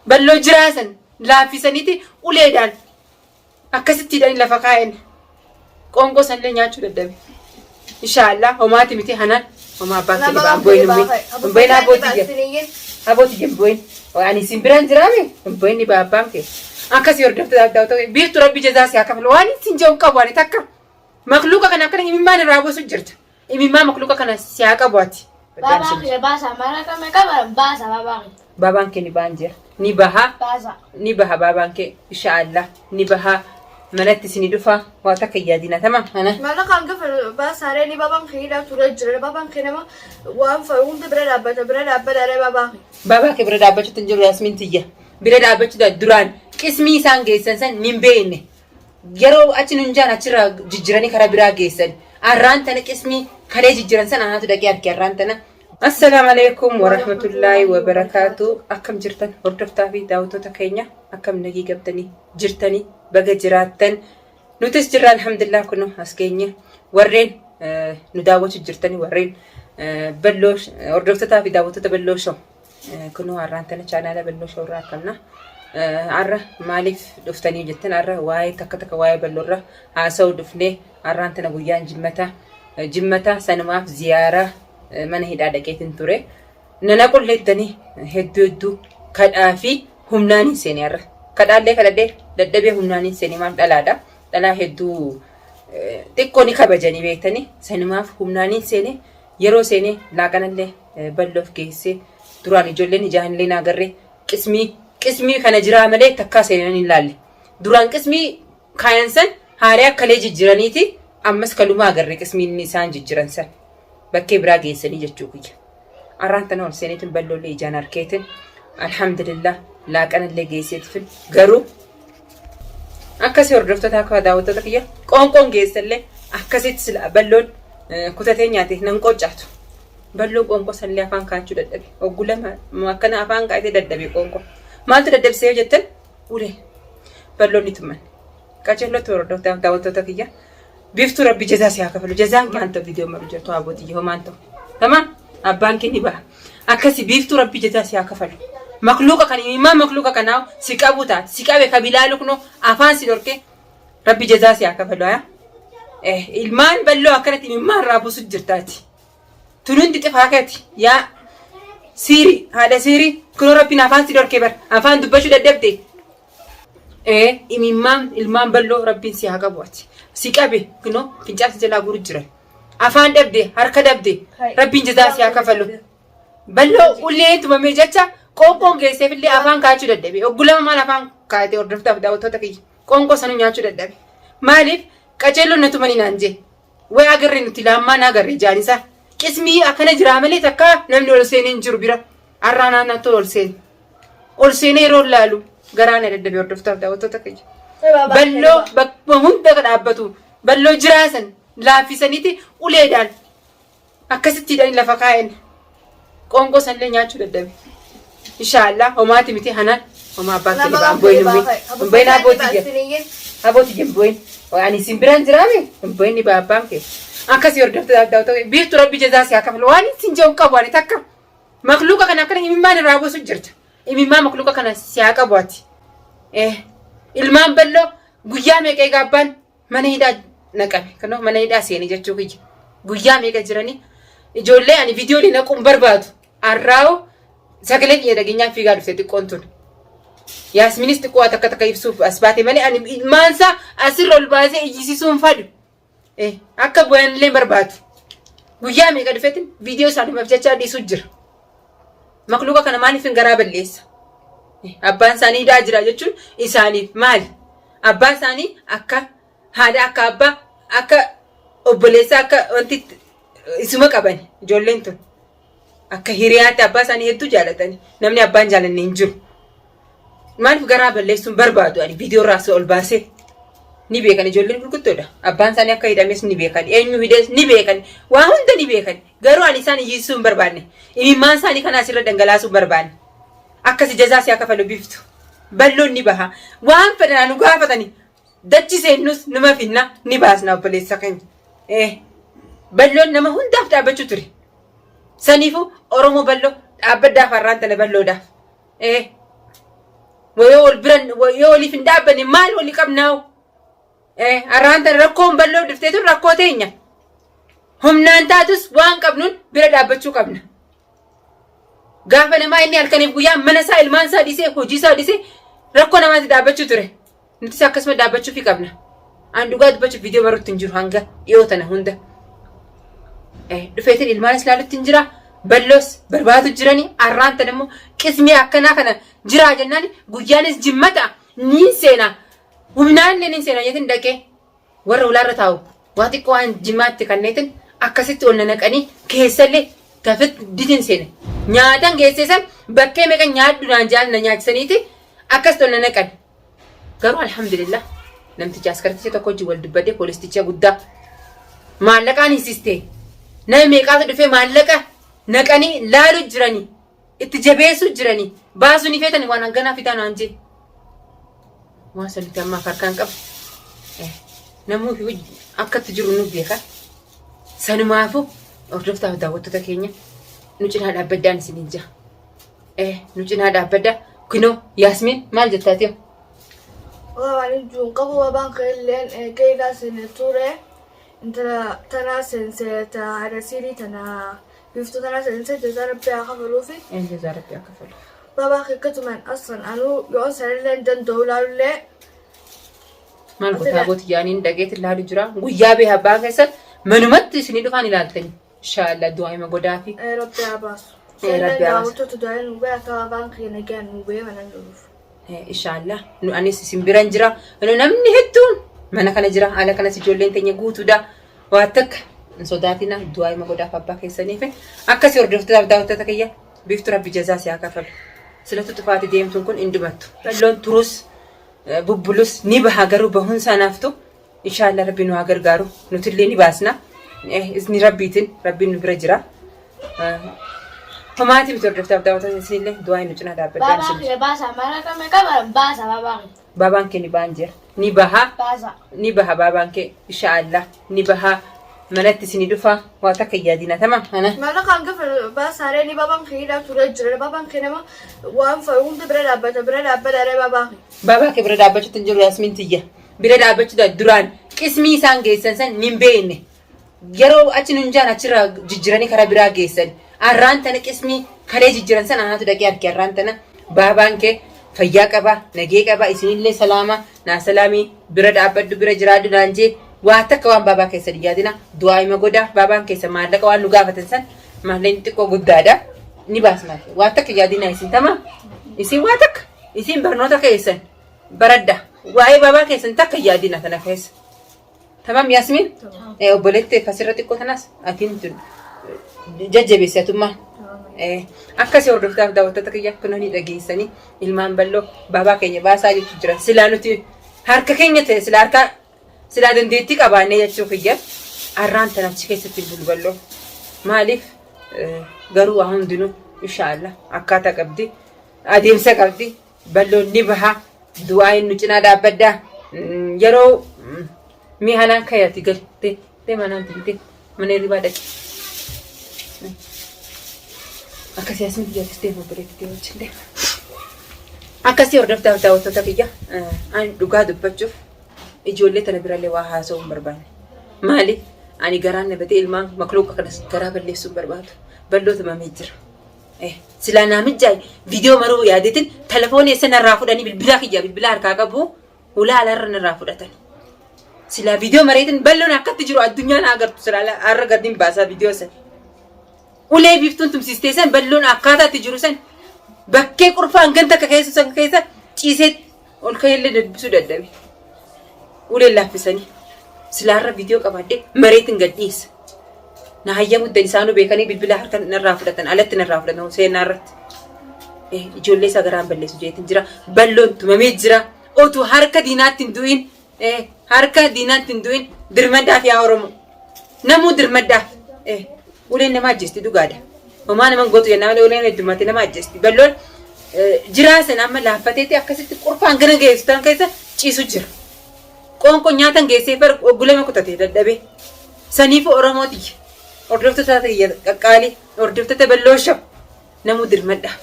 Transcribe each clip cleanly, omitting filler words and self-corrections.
Balloo jiraa san laaffisaniiti uleedhaan akkasitti hidhanii lafa kaa'an. Qoonqoo sanillee nyaachuu dadhabe. Inshaallah homaati miti hanaan homaa abbaan kee dhibaa hin boo'in ummi. Hin boo'in aboo tiyya. Aboo tiyya hin boo'in. Ani isin biraan jiraame hin boo'in dhibaa abbaan kee. Akkasii hordoftoota daawwattoota biiftuu rabbi jazaa si haa kafalu. Waan isin jedhu qabu ani takka. Makluuqa kana akkana imimmaan irraa buusu jirta. Imimmaan makluuqa kana si haa qabu ati. Baabaa kiyya baasa mara kame qaba baasa baabaa kiyya. Baabaan kee ni ba'an jira. Ni baha. Baasa. Ni baha baabaan kee inshaallah ni baha. Manatti isin dhufa waa takka hin yaadina tamam ana. Maallaqaan gafa baasaaree ni baabaan kee hidhaa ture jira. Baabaan kee nama waan fa'i hunda bira dhaabbata bira dhaabbata baabaa kee. Baabaa kee bira dhaabbachuutti hin jiru Yaasmin tiyya. Bira dhaabbachuu duraan qismii isaan geessan san hin beekne. Yeroo achi nun jaan achirraa jijjiranii karaa biraa geessan. Arraan tana qismii kalee jijjiran san anaatu dhaqee arge arraan tana. Assalaamu alaikum warahmatullaahi wabarakaatu. Akkam jirtan hordoftaa fi daawwattoota keenya akkam nagii qabdanii jirtanii baga jiraattan. Nutis jirra alhamdulillah kunoo as geenye warreen nu daawwachuu jirtanii warreen balloo hordoftootaa fi daawwattoota balloo show. Kunoo har'aan tana chaanaala balloo show irraa argamna. Har'a maaliif dhuftanii jettan har'a waa'ee takka takka waa'ee balloo irra haasa'uu dhufnee har'aan tana guyyaan jimmata. Jimmata sanumaaf ziyaaraa mana hidhaa dhaqeetiin ture. Nana qulleettanii hedduu hedduu kadhaa fi humnaan hin seene har'a. Kadhaallee kadhadhee dadhabee humnaan hin seene maal dhalaadha. Dhalaa hedduu xiqqoo ni kabajanii beektanii sanumaaf humnaan hin seene yeroo seene laaqanallee balloof geessee duraan ijoolleen ijaanillee naa agarree qismii qismii kana jiraa malee takkaa seenan hin laalle. Duraan qismii kaayan san haaree akkalee jijjiraniiti ammas kalumaa agarre qismiin isaan jijjiran san bakkee biraa geessanii jechuu kiyya. Arraan tana ol seeneetiin balloollee ijaan arkeetiin alhamdulillah laaqanallee geesseetiin garuu akkasii hordoftoota akka daawwattoota kiyya qoonqoon geessallee akkasitti sila balloon kutatee nyaate nan qoccaatu. Balloon qoonqoo sanillee afaan kaachuu dadhabe. Oggu lama akkana afaan kaa'atee dadhabe qoonqoo. Maaltu dadhabsee yoo jettan ulee balloon ni tumman. Qajeellotti hordoftoota daawwattoota kiyya. Biiftuu rabbi jazaa si haa kafalu. Jazaan kee hanta viidiyoo maru jirtu haabootii homaan ta'u. Tamam abbaan kee ni baha. Akkasi biiftuu rabbi jazaa si haa kafalu. Makluuqa kan imimmaan makluuqa kanaa si qabu taate si qabe ka bilaalu kunoo afaan si dhorke rabbi jazaa si haa kafalu. Haa? Ilmaan balloo akkanatti imimmaan irraa buusu jirtaati. Tun hundi xifaa keeti yaa siiri haadha siiri kunoo rabbiin afaan si dhorke bar afaan dubbachuu dadhabde. Imimmaan ilmaan balloo rabbiin si haa qabu ati. Si qabe kunoo fincaan si jalaa guuru jiran. Afaan dhabde harka dhabde rabbiin jazaa si haa kafalu. Balloo ulee tumamee jecha qoonqoon geesseefillee afaan kaachuu dadhabe. Oggu lama maal afaan kaa'ate hordoftaaf daawwattoota kiyya. Qoonqoo sanuu nyaachuu dadhabe. Maaliif qaceelloon na tumanii naan jee. Way agarre nuti laammaan agarre ijaan isaa. Qismii akkana jiraa malee takka namni ol seenee hin jiru bira. Arraa naannattuu ol seene. Ol seenee yeroo laalu garaa na dadhabe hordoftaaf daawwattoota kiyya. Balloo bakkuma hunda ka dhaabbatu balloo jiraasan laaffisaniiti uleedhaan akkasitti hidhanii lafa kaa'an. Qoonqoo sanillee nyaachuu dadhabe. Inshaallah homaati miti hanaan homaa abbaan kee dhibaa hin boo'in ummi. Hin boo'in aboo tiyya. Aboo tiyya hin boo'in. Ani isin biraan jiraame hin boo'in dhibaa abbaan kee. Akkasii hordoftoota daawwattoota biiftuu rabbi jazaa si haa kafalu. Waan isin jedhu qabu ani takka. Makluuqa kana akkana imimmaan irraa buusu jirta. Imimmaan makluuqa kana si haa qabu ati. Ilmaan balloo guyyaa meeqa egaa abbaan mana hidhaa naqame. Kanoo mana hidhaa seene jechuu kiyya. Guyyaa meeqa jiranii ijoollee ani viidiyoo naquun barbaadu. Arraawo sagalee kiyya dhageenyaan fiigaa dhufte xiqqoon tun. Yaasminis xiqqoo takka takka ibsuuf as baate malee ani ilmaansaa asirra ol baasee iyyisiisuun fadhu. Akka bu'an illee barbaadu. Guyyaa meeqa dhufeetin viidiyoo isaaniif jecha dhiisuu jira. Makluuqa kana maaliif hin garaa balleessa? Abbaan isaanii hidhaa jira jechuun isaaniif maali? Abbaa isaanii akka haadha akka abbaa akka obboleessaa akka wanti isuma qaban ijoolleen tun. Akka hiriyaatti abbaa isaanii hedduu jaalatani. Namni abbaan jaalanne hin jiru. Maaliif garaa balleessuun barbaadu ani viidiyoo irraa asii ol baasee ni beekan ijoolleen gurguddoodha. Abbaan isaanii akka hidhames ni beekan. Eenyu hidhes ni beekan. Waa hunda ni beekan. Garuu ani isaan iyyisuu hin barbaanne. Imimmaan isaanii kana asirra dhangalaasuu hin barbaanne. Akkasi jazaa si akka kafalu biftu. Balloon ni baha. Waan fedhan nu gaafatani. Dachi seennus numa finna ni baasna obboleessa keenya. Balloon nama hundaaf dhaabbachuu ture. Saniifuu Oromoo balloo dhaabbaddaaf har'aan tana balloodhaaf. Yoo wal biran yoo waliif hin dhaabbanne maal walii qabnaa? Arraan tana rakkoon bal'oo dhuftee tun rakkoo teenya. Humnaan taatus waan qabnuun bira dhaabbachuu qabna. Gaafa namaa inni halkaniif guyyaa mana isaa ilmaan isaa dhiisee hojii isaa dhiisee rakkoo namaatti dhaabbachuu ture. Nutis akkasuma dhaabbachuufi qabna. An dhugaa dubbachuuf viidiyoo baruutti hin jiru hanga dhiyoo tana hunda. Dhufeetiin ilmaanis ilaalutti hin jira. Balloos barbaadu jiranii arraan tana immoo qismii akkanaa kana jiraa jennaan guyyaanis jimmata niin seenaa. Humnaan illee niin seenaa jeetiin dhaqee warra ulaarra taa'u waa xiqqoo waan jimaatti kanneetin akkasitti ol nanaqanii keessallee tafit ditin seene. Nyaatan geessee san bakkee meeqa nyaadhu naan jaan na nyaachisaniiti akkasitti ol nanaqan. Garuu alhamdulillah namticha askarticha tokko wajjin wal dubbadhee poolisticha guddaa maallaqaan hiisiste. Nama meeqaatu dhufee maallaqa naqanii laalu jiranii itti jabeessuu jiranii baasuu ni feetanii waan hanganaa fidaa naan jee. Waan san nuti ammaaf harkaan qabu. Namuu fi akkatti jiru nu beeka. Sanumaafuu hordoftaaf daawwattoota keenya nu cinaa dhaabbadhaan isiniin jira. Nu cinaa dhaabbadha. Kunoo Yaasmiin maal jettaati? Waan hin qabu babaan keelleen keeydaa seene ture. Intala tanaa seense ta haadha siirii tana biiftuu tanaa seense jazaa rabbi haa kafaluufi. Jazaa rabbi haa kafalu. Babaa kekkatumaan aslan anuu yoo sanillee hin danda'u laalullee. Maal gotaa gooti jaaniin dhageetti laalu jira. Guyyaa bee abbaa keessan manumatti isinii dhufaan ilaaltani. Inshaallah du'aa'ima godaafi. Rabbi haa baasu. Rabbi haa baasu. Daawwattoota du'aa nu bee akka babaan kee nagaan nu bee mana nu dhufu. Inshaallah nu anis isin biran jira. Nu namni hedduun mana kana jira. Haala kanas ijoolleen teenya guutuudha. Waa takka hin sodaatina du'aa'ima godaaf abbaa keessaniif. Akkasii hordoftootaaf daawwattoota kiyya biiftu rabbi jazaa si haa kafalu. Silatu tufaati deemtuun kun hin dhumattu. Balloon turus bubbulus ni baha garuu bahuun isaa naaftu. Inshaallah rabbi nu haa gargaaru. Nutillee ni baasna. Izni rabbiitiin rabbiin nu bira jira. Homaatii miti hordoftaaf daawwattoota isinillee du'aa nu cinaa dhaabbadhaa Baabaa isin. kiyya baasa mara kame qaba baasa baabaa kiyya. Baabaan kee ni ba'an jira. Ni baha. Baasa. Ni baha baabaan kee inshaallah ni baha. Manatti isinii dhufa waa takka hin yaadina tamam ana. Maallaqaan gafa baasaaree ni babaan kee hidhaa ture jira. Babaan kee nama waan fayu hunda bira dhaabbata bira dhaabbata babaa kee. Baabaa kee bira dhaabbachuutti hin jiru Yaasmiin tiyya. Bira dhaabbachuu duraan qismii isaan geessan san hin beekne. Yeroo achi nun jaan achirraa jijjiranii karaa biraa geessan. Arraan tana qismii kalee jijjiran san anaatu dhaqee arge arraan tana baabaan kee fayyaa qaba nagee qaba isinillee salaama naa salaamii bira dhaabbadhu bira jiraadhu naan jee waa takka waan baabaa keessan hin yaadina du'aa hima godha baabaan keessa maallaqa waan nu gaafatan san maallaqni xiqqoo guddaadha ni baasna waa takka yaadina isin tama isin waa takka isin barnoota keessan baradha waa'ee baabaa keessan takka yaadina tana keessa. Tamam Yaasmin? Obboleetti kasirra xiqqoo tanaas atiin tun jajjabeessi atummaa. Akkasii hordoftaaf daawwattoota kiyya kunoo ni dhageessanii ilmaan bal'oo baabaa keenya baasaa jechuu jira. Silaa nuti harka keenya ta'e silaa harka silaa dandeettii qabaannee jechuu kiyya arraan tana achi keessatti bulu bal'oo. Maaliif garuu waa hundinuu inshaallah akkaataa qabdi adeemsa qabdi. Balloon ni baha. Du'aayin nu cinaa dhaabbadhaa. Yeroo mee hanaan kayati gal te te manaan te mana hirribaa dhaqi. Akkasii asuma biyyaattis deema obboleetti deema wajjin deema. Akkasii hordoftaaf daawwattoota kiyya ani dhugaa dubbachuuf ijoollee tana birallee waa haasa'uu hin barbaanne. Maaliif ani garaan na batee ilmaan makluuqa kanas garaa balleessuu hin barbaadu. Bal'oo tumamee jira. Silaa naa mijjaay viidiyoo maruu yaadeetiin telefoonii eessa narraa fudhanii bilbilaa kiyya bilbilaa harkaa qabu ulaa alaarra narraa fudhatan. Silaa viidiyoo mareetiin bal'oon akkatti jiru addunyaan haa agartu silaa har'a gadi hin baasaa viidiyoo san. Ulee biiftuun tumsiistee san bal'oon akkaataa itti jiru san bakkee qurfaan ganta akka keessa san keessa ciisee ol ka'eellee dubbisuu dadhabe. Uleen laaffisanii silaa har'a viidiyoo qabaadhee mareetiin gad dhiyeessa. Na hayyamuddan isaanuu beekanii bilbila harka narraa fudhatan alatti narraa fudhatan seenaa irratti. Ijoollee isaa garaan balleessu jeetiin jira. Balloon tumamee jira. Otuu harka diinaatti hin du'in harka diinaatti hin du'in dirmaddaaf yaa Oromoo. Namuu dirmaddaaf. Uleen nama ajjeesti dhugaadha. Homaa nama hin gootu jennaa malee uleen heddummaatti nama ajjeesti. Balloon jiraa sana amma laaffateeti akkasitti qurfaan gara geessu tan keessa ciisu jira. Qoonqoo nyaatan geessee far oggulama kutate dadhabee. Saniifuu Oromoo tiyya. Hordoftoota tiyya qaqqaalii. Hordoftoota Balloo Show. Namuu dirmadhaaf.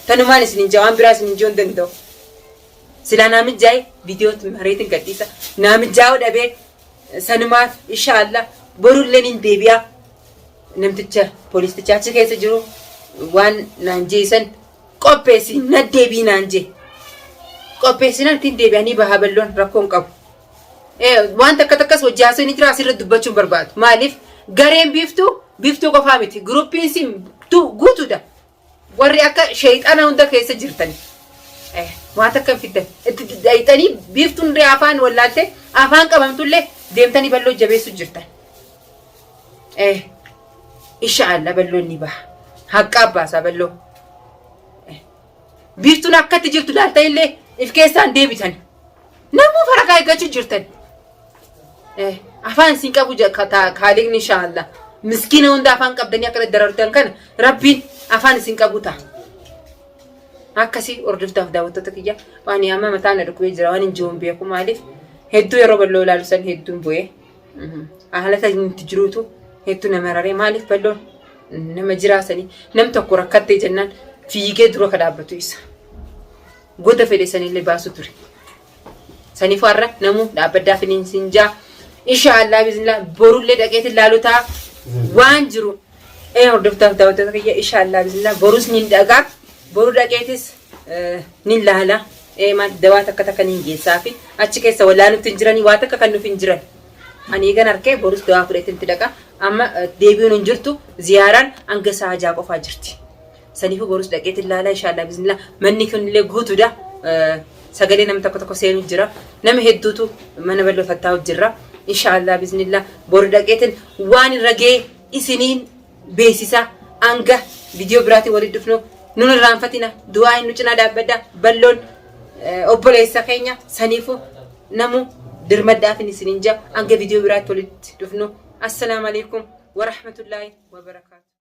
Tanumaan isin hin jaa waan biraa isin hin jiru hin danda'u. Silaa naa mijaa'e viidiyoo mareetiin gadhiisa. Naa mijaa'uu dhabee sanumaaf inshaallah borullee nin deebi'a. Namticha poolisticha achi keessa jiru waan naan jeesan qopheessi na deebii naan jee. Qopheessinaan ittiin deebi'anii bahaa balloon rakkoon qabu. Waan takka takkas hojii haasoo ni jira asirra dubbachuun barbaadu. Maaliif gareen biiftuu biiftuu qofaa miti giruppiin si guutuudha. Warri akka sheexana hunda keessa jirtan. Waan takka hin fiddan. Itti dhayxanii biiftuun illee afaan wallaalte afaan qabamtullee deemtanii balloo jabeessu jirtan. Inshaallah balloon ni baha. Haqqaa baasaa balloo. Biiftuun akkatti jirtu laaltan illee if keessaan deebitan. Namuu farakaa eeggachuu jirtan. Afaan isin qabu kaaliqni inshaallah. Miskiina hunda afaan qabdanii akka darartan kana rabbiin afaan isin qabu ta'a. Akkasii hordoftaaf daawwattoota kiyya waan amma mataan na dhukkubee jira waan hin jiruun beeku maaliif hedduu yeroo bal'oo ilaalu san hedduun bu'ee haala itti jiruutu hedduu nama raree maaliif bal'oon nama jiraasanii nam tokko rakkattee jennaan fiigee dura ka dhaabbatu isa. Goda fedhe sanillee baasu ture. Saniifuu har'a namuu dhaabbaddaa finiinsin jaa. Inshaallah bismillah borullee dhaqeetiin laalu ta'a. Waan jiru hordoftaaf daawwattoota kiyya inshaallah bismillah borus nin dhagaa. Boru dhaqeetis nin laala. Maal dawaa takka takka nin geessaa fi achi keessa walaanutti hin jiranii waa takka kan nuuf hin jiran. Ani eegan harkee borus dawaa fudhateen itti dhaqa. Amma deebi'uun hin jirtu ziyaaraan hanga sa'a 6 qofaa jirti. Saniifuu borus dhaqeetiin laala inshaallah bismillah manni kunillee guutuudha. Sagalee nama tokko tokko seenu jira. Nama hedduutu mana bal'oo tattaa'u jira. Inshaallah bismillah boru dhaqeetiin waan irra ga'e isiniin beeksisa hanga viidiyoo biraatiin walitti dhufnu nun irraanfatina du'aa nu cinaa dhaabbadha bal'oon obboleessa keenya saniifuu namu dirmadhaafin isiniin jaa hanga viidiyoo biraatti walitti dhufnu. Assalaamu alaikum warahmatullaahi wabarakaatu.